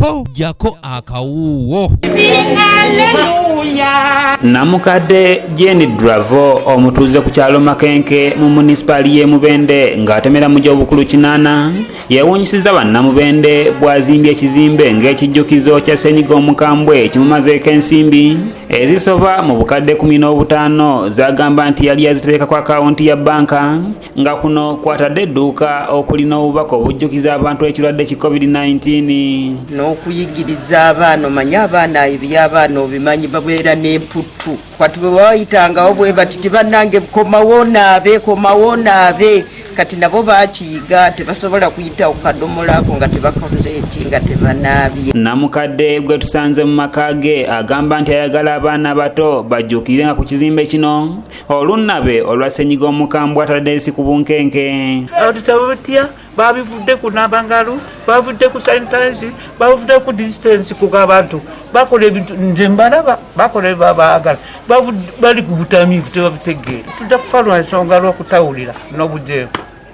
Ho, jako akawuuwo. Namukadde Jane Dravo omutuuze ku kyalo Makenke mu munisipaali y'e Mubende ng'atemera mu gy'obukulu 8 yeewuunyisizza bannamubende bw'azimbye ekizimbe ng'ekijjukizo kya ssenyiga omukambwe kimumazeeko ensimbi ezisoba mu bukadde 15 z'agamba nti yali yazitereka ku akawunti ya bbanka nga kuno kwatadde edduuka okuli n'obubaka obujjukiza abantu ekirwadde ki COVID-19. N'okuyigiriza abaana, omanye abaana ebyabaana obimanyi babeera n'emputtu, kati bwe bayitangawo bwe bati tibannange komawo naabe, komawo naabe, kati nabo bakiyiga tebasobola kuyita ku kadomola ako nga tebakoze eki, nga tebanaabye. Namukadde gwe tusanze mu maka ge agamba nti ayagala abaana abato bajjuukirire nga ku kizimbe kino olunnabe olwa ssenyiga omukambwe atadde ensi ku bunkenke. Abantu tebatya, babivudde ku naaba ngalo, bavudde ku sanitize, bavudde ku distance, kuga abantu bakola ebintu nze mbalaba bakola ebabaagala, bali ku butamiivu tebabitegeera. Tujja kufa lwa nsonga lwokutawulira n'obujeemu.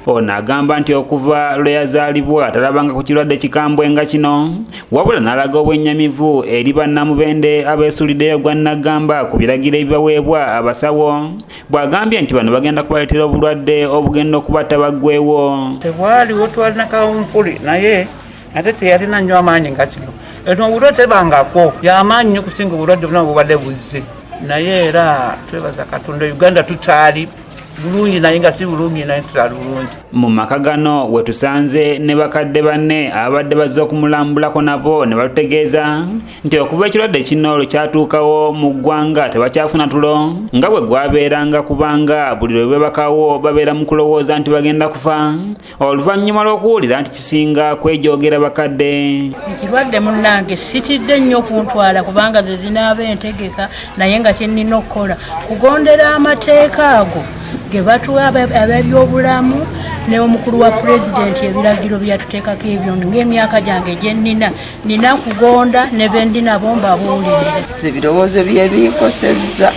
Ono agamba nti okuva lwe yazaalibwa talabanga ku kirwadde kikambwe nga kino, wabula n'alaga obwennyamivu eri bannamubende abeesuliddeyo gwa nnaggamba ku biragiro ebibaweebwa abasawo, bw'agambye nti bano bagenda kubaleetera obulwadde obugenda okubatta baggwewo. Tebwaliwo, twalina kawumpuli naye ate teyalina nnyo amaanyi nga kino. Eno obulwadde tebangako yamaanyi nnyo kusinga obulwadde buna bubadde buzze, naye era twebaza Katonda, Uganda tukyali bulungi, naye nga si bulungi, naye tukyali bulungi. Mu maka gano we tusanze ne bakadde banne ababadde bazze okumulambulako, nabo ne batutegeeza nti okuva ekirwadde kino lwe kyatuukawo mu ggwanga tebakyafuna tulo nga bwe gwabeeranga, kubanga buli lwe bebakawo babeera mu kulowooza nti bagenda kufa oluvannyuma lw'okuwulira nti kisinga kwejogera bakadde. Ekirwadde munnange sitidde nnyo kuntwala kubanga ze zinaaba entegeka, naye nga kye nnina okukola kugondera amateeka ago ge batuwa ab'ebyobulamu ne omukulu wa pulezidenti, ebiragiro byatuteekako ebyo. Ng'emyaka gyange gye nnina, nina kugonda ne bendi nabo mbabuulirire. Ebirowoozo byebinkosezza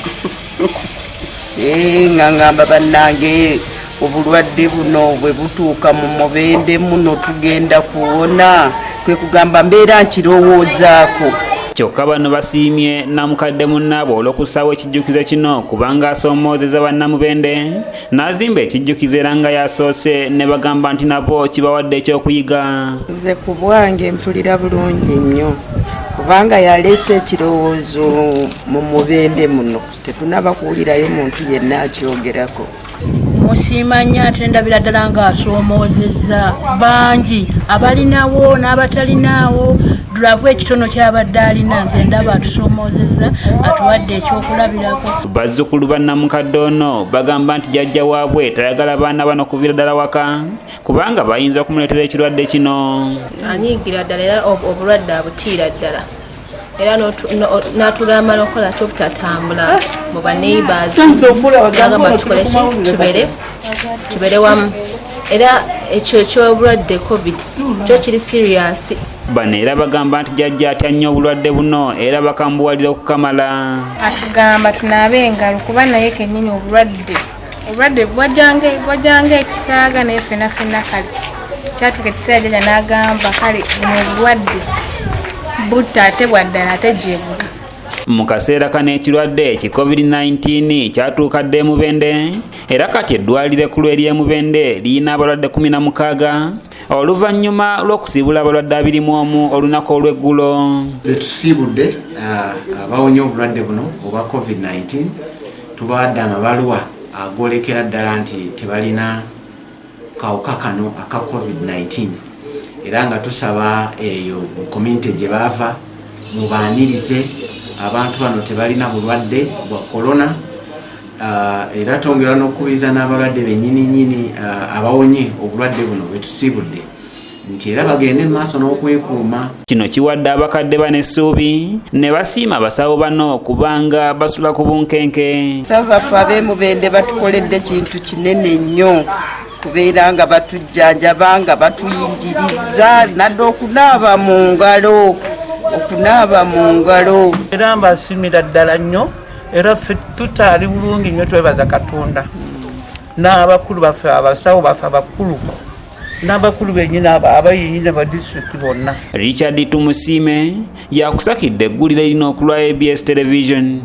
nga ngamba bannange obulwadde buno bwe butuuka mu Mubende muno tugenda kuwona, kwe kugamba mbeera nkirowoozaako. Kyokka bano basiimye namukadde munnaabwe olw'okussaawo ekijjukizo kino, kubanga asoomoozeza bannamubende n'azimba ekijjukizo era nga yasoose, ne bagamba nti nabo kibawadde ekyokuyiga. Nze ku bwange mpulira bulungi nnyo kubanga yaleese ekirowoozo mu Mubende muno, tetunaba kuwulirayo muntu yenna akyogerako. Musiima nnyo, ate ndabira ddala ng'asoomoozezza bangi abalinawo n'abatalinaawo. Dulavu ekitono kyabadde alina, nze ndaba atusoomoozezza, atuwadde ekyokulabirako. Bazzukulu ba namukadde ono bagamba nti jjajja waabwe tayagala baana bano kuviira ddala waka kubanga bayinza okumuleetera ekirwadde kino. Anyiigira ddala era obulwadde abutiira ddala, era n'atugamba n'okukola ki, obutatambula mu ba neighbors. Agamba tukole ki, tubere wamu, era ekyo ekyobulwadde COVID kyo kiri serious. Bano era bagamba nti jjajja atya nnyo obulwadde buno era bakambuwalira okukamala. Atugamba tunaabe engalo kuba naye kennyini obulwadde bwajjanga ekisaaga, naye fena fena kale kyatuuka ekiseera jjajja n'agamba kale buno obulwadde butta ate bwaddala ate gyebuli. Mu kaseera kano ekirwadde ki COVID-19 kyatuuka dda e Mubende, era kati eddwaliro ekkulu ery'e Mubende liyina abalwadde 16 oluvannyuma lw'okusiibula abalwadde 21 olunaku olw'eggulo. Betusiibudde abawonye obulwadde buno obwa COVID-19, tubawadde amabaluwa agolekera ddala nti tebalina kawuka kano aka COVID-19, era nga tusaba eyo mu community gye baava mubaanirize. Abantu bano tebalina bulwadde bwa corona. Era twongera n'okukubiriza n'abalwadde bennyini nnyini abawonye obulwadde buno betusiibudde nti era bagende mu maaso n'okwekuuma. Kino kiwadde abakadde bano essuubi ne basiima abasawo bano kubanga basula ku bunkenke. Abasawo baffe ab'emubende batukoledde kintu kinene nnyo, kubeera nga batujjanjaba nga batuyigiriza nadde okunaaba mu ngalo, okunaaba mu ngalo. Era mbasiimira ddala nnyo, era ffe tukyali bulungi nnyo, twebaza Katonda n'abakulu baffe, abasawo baffe abakulu. N'abakulu benyini abayenyini aba disitulikiti bonna. Richard Tumusiime yakusakidde eggulire lino okulwa ABS Television.